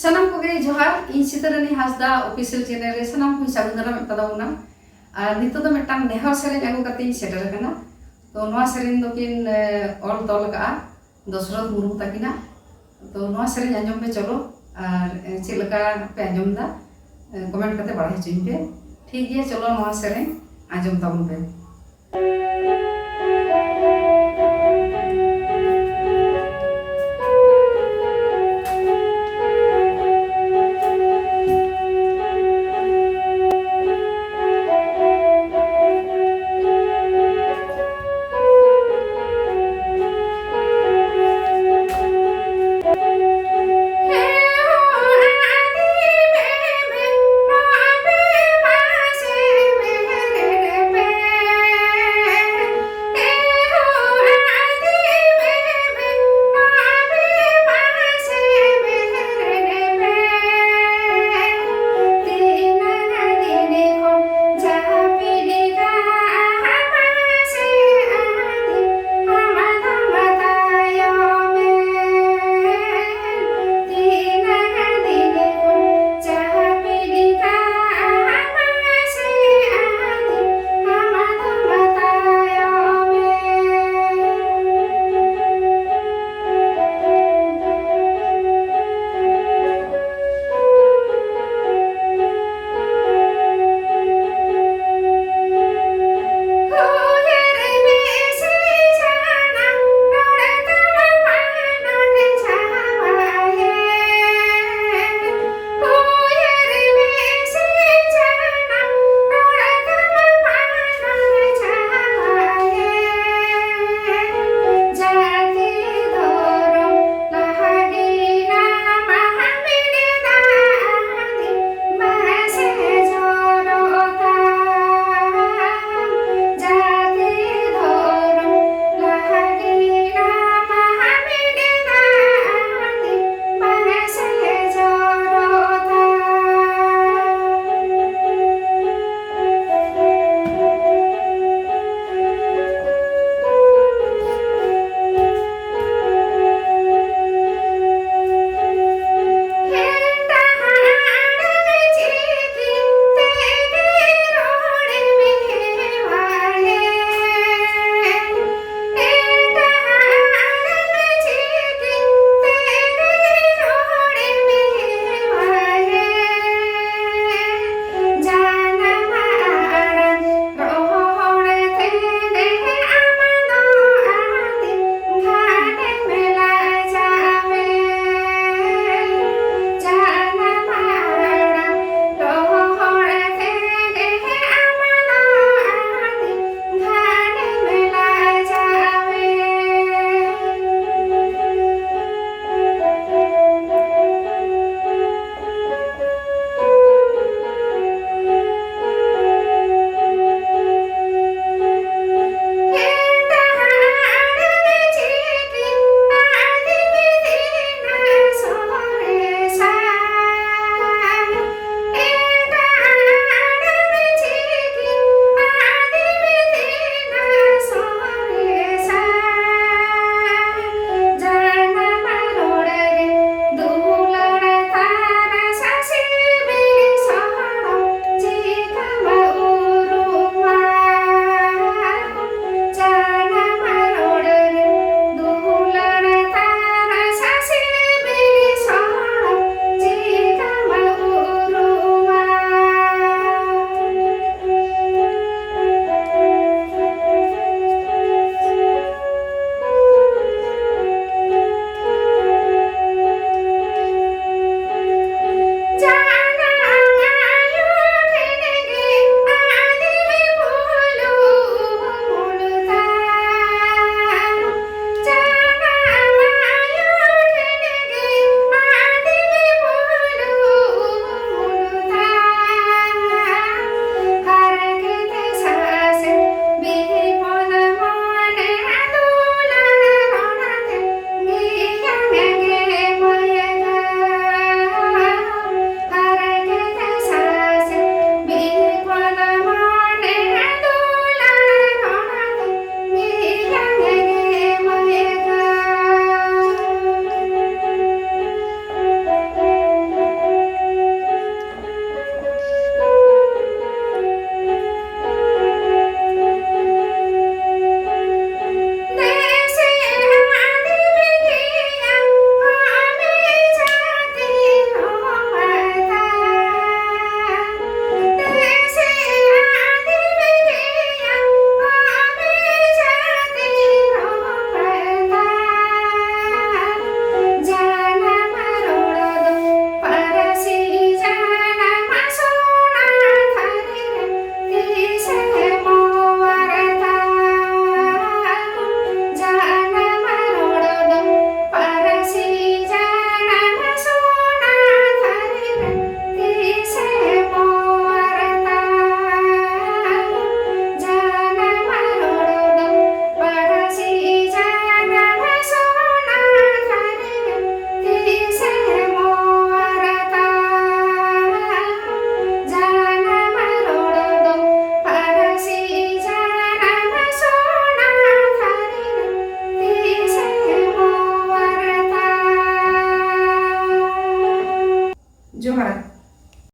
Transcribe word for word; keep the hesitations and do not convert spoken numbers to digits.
ᱥᱟᱱᱟᱢ ᱠᱚᱜᱮ ᱡᱚᱦᱟᱨ᱾ ᱤᱧ ᱥᱤᱛᱟᱹᱨᱟᱱᱤ ᱦᱟᱸᱥᱫᱟ official channel ᱨᱮ ᱥᱟᱱᱟᱢ ᱠᱚᱧ ᱥᱟᱹᱜᱩᱱ ᱫᱟᱨᱟᱢᱮᱫ ᱛᱟᱵᱚᱱᱟ᱾ ᱟᱨ ᱱᱤᱛᱚᱜ ᱫᱚ ᱢᱤᱫᱴᱟᱝ ᱱᱮᱦᱚᱨ ᱥᱮᱨᱮᱧ ᱟᱹᱜᱩ ᱠᱟᱛᱮ ᱤᱧ ᱥᱮᱴᱮᱨ ᱟᱠᱟᱱᱟ᱾ ᱛᱚ ᱱᱚᱣᱟ ᱥᱮᱨᱮᱧ ᱫᱚᱠᱤᱱ ᱮ, ᱚᱞ ᱛᱚᱞ ᱟᱠᱟᱫᱼᱟ ᱫᱚᱥᱨᱚᱛᱷ ᱢᱩᱨᱢᱩ ᱛᱟᱹᱠᱤᱱᱟᱜ᱾ ᱛᱚ ᱱᱚᱣᱟ ᱥᱮᱨᱮᱧ ᱟᱸᱡᱚᱢ ᱯᱮ ᱪᱚᱞᱚ, ᱟᱨ ᱮ, ᱪᱮᱫ ᱞᱮᱠᱟ ᱯᱮ ᱟᱸᱡᱚᱢ ᱮᱫᱟ, ᱮ, comment ᱠᱟᱛᱮ ᱵᱟᱲᱟᱭ ᱦᱚᱪᱚᱧ ᱯᱮ᱾ ᱴᱷᱤᱠ ᱜᱮᱭᱟ, ᱪᱚᱞᱚ ᱱᱚᱣᱟ ᱥᱮᱨᱮᱧ ᱟᱸᱡᱚᱢ ᱛᱟᱵᱚᱱ ᱯᱮ᱾